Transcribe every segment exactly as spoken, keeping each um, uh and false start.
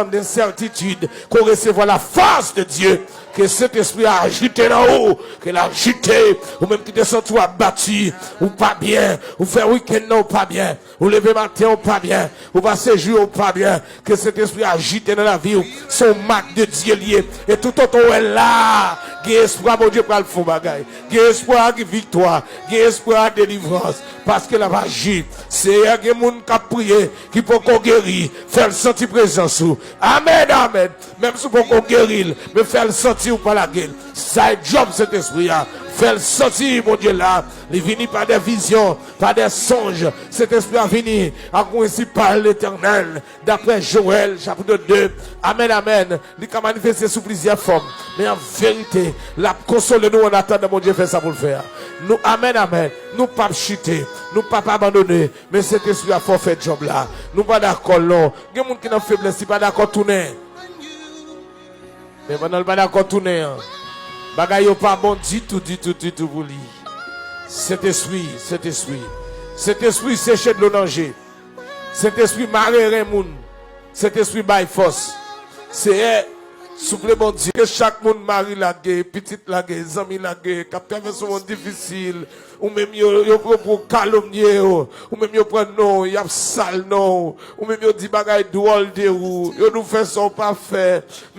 de sètitid, ke w resevwa la fòs de Dye, ke Sentespri a ajite nan ou, ke l ajite, ou menm ki te santi w abati, ou pa byen, ou fè wikenn nan ou pa byen, ou leve maten ou pa byen, ou pase jou ou pa byen, ke Sentespri a ajite nan lavi w, se yon mak de Dye l ye, e toutotan w wè l la, gen espwa Bondye pral fè yon bagay, gen espwa gen viktwa, gen espwa delivrans, paske l ap aji. Seyè, gen moun k ap priye, ki poko geri, fè l santi prezans ou. Amèn, amèn. Menm si w poko geri l, men fè l santi w pa lage l. Sa e djòb Sentespri a. Fè l santi Bondye la. Li vini pa de vizyon, pa de sonj. Sentespri a vini ak yon espri pa Letènèl, daprè Jowèl, chapit de. Amèn, amèn. Li ka manifeste sou plizyè fòm. Men an verite, l ap konsole nou annatandan Bondye fè sa pou l fè a. Nou, amèn, amèn. Nou p ap chite. Nou p ap abandone. Men Sentespri a fè w fè djòb la. Nou pa dakò l non. Gen moun ki nan feblès, li pa dakò tounen. Men pandan l pa dakò tounen an, bagay yo pa bon ditou, ditou, ditou pou li. Sentespri, Sentespri. Sentespri seche dlo nan je. Sentespri mare ren moun. Sentespri bay fòs. Seyè, souple Bondye, ke chak moun mari lage, pitit lage, zanmi lage, k ap travèse yon moman difisil, ou menm yo, yo, yo, yo kalomnye w, ou menm yo pran non w, y ap sal non w, ou menm yo di bagay dwòl de ou, yo di w fè sa w pa fè,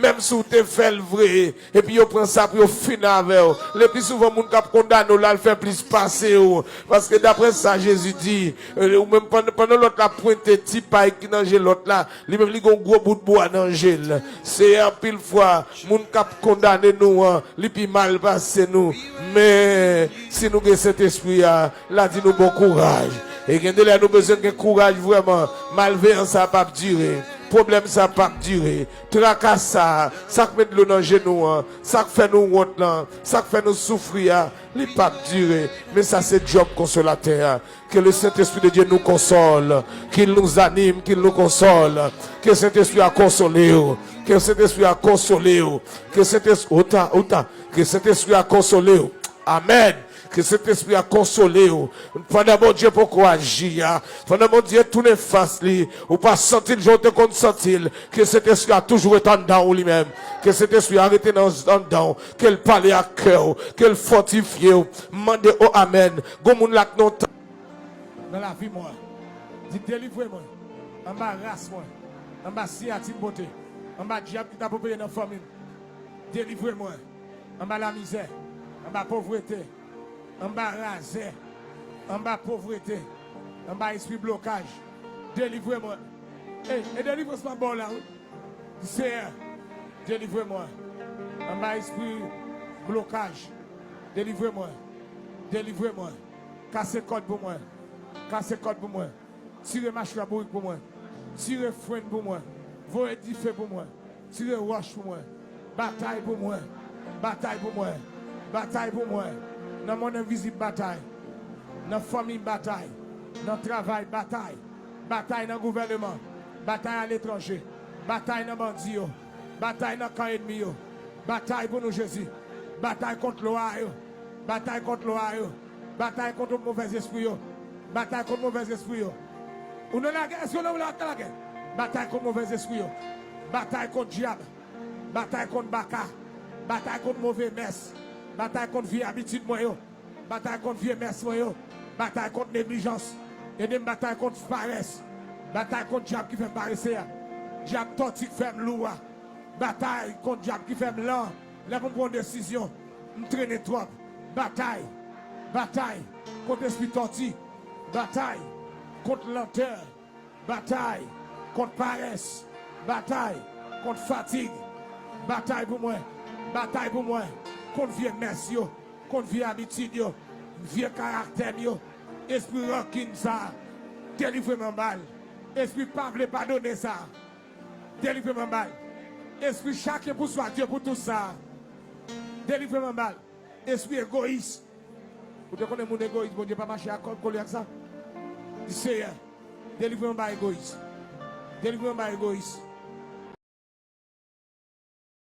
menm si w te fè l vre, epi yo pran sa pou yo fin avè w. Leplisouvan, moun k ap kondane w la, l fè plis pase w. Paske daprè sa Jezi di, e, ou menm pandan, pandan lòt la pwente ti pay ki nan je lòt la, li menm li gen yon gwo bout bwa nan je l. Seyè, anpil fwa, moun k ap kondane nou an, li pi mal pase nou. Men, si nou gen Sentespri a, l a di nou bon kouraj. E gen de lè nou bezwen gen kouraj vrèman. Malveyans sa p ap dire. Pwoblèm sa p ap dire. Traka sa, sa k met dlo nan je nou an, sa k fè nou wont lan, sa k fè nou soufri a, li p ap dire. Men sa se djòb konsolatè a. Ke le Saint-Esprit de Dieu nous console, qu'il nous anime, qu'il nous console. Ke Sentespri a konsole w. Ke Sentespri a konsole w. Ke Sentespri, ota, ota. Ke Sentespri a konsole w. Amèn. Ke Sentespri a konsole w. Pandan Bondye poko aji a, pandan Bondye tounen fas li, ou pa santi l jan w te konn santi l. Ke Sentespri a toujou ret anndan w li menm. Ke Sentespri a rete nan, anndan w. Ke l pale ak kè w. Ke l fòtifye w. Mande, o amèn. Gon moun la k nan yon tan nan lavi mwen. Di, delivre mwen anba ras mwen, anba siyati m pote, anba dyab ki t ap opere nan fanmi m. Delivre mwen anba lamizè, anba povrete, anba razè, anba povrete, anba espri blokaj. Delivre mwen. E, e delivrans m ap ba w la, wi. Di, Seyè, delivre mwen anba espri blokaj. Delivre mwen. Delivre mwen. Kase kòd pou mwen. Kase kòd pou mwen. Tire machwa bourik pou mwen. Tire frenn pou mwen. Voye dife pou mwen. Tire wòch pou mwen. Batay pou mwen. Batay pou mwen. Batay pou mwen. Nan monn envizib, batay. Nan fanmi, batay. Nan travay, batay. Batay nan gouvèneman. Batay aletranje. Batay nan bandi yo. Batay nan kan ènmi yo. Batay pou nou, Jezi. Batay kont lwa yo. Batay kont lwa yo. Batay kont move espri yo. Batay kont move espri yo. Ou nan lagè, èske ou nan lagè? Batay kont move espri yo. Batay kont dyab. Batay kont baka. Batay kont move mès. Batay kont vye abitid mwen yo. Batay kont vye mès mwen yo. Batay kont neglijans. Ede m batay kont parès. Batay kont dyab ki fè m parese a. Dyab tòti k fè m lou a. Batay kont dyab ki fè m lan. Lè pou m pran desizyon, m trennen twòp. Batay. Batay kont espri tòti. Batay kont lantè. Batay kont parès. Batay kont fatig. Batay pou mwen. Batay pou mwen. Kont vye mès yo. Kont vye abitid yo. Vye karaktè m yo. Espri rankin sa a. Delivre m anba l. Espri pa vle padone sa a. Delivre m anba l. Espri chacun pour soi, Dieu pour tous sa a. Delivre m anba l. Espri egoyis. Ou te konnen moun egoyis, Bondye pa mache ak, kole ak sa? Di, Seyè, delivre m anba egoyis. Delivre m anba egoyis.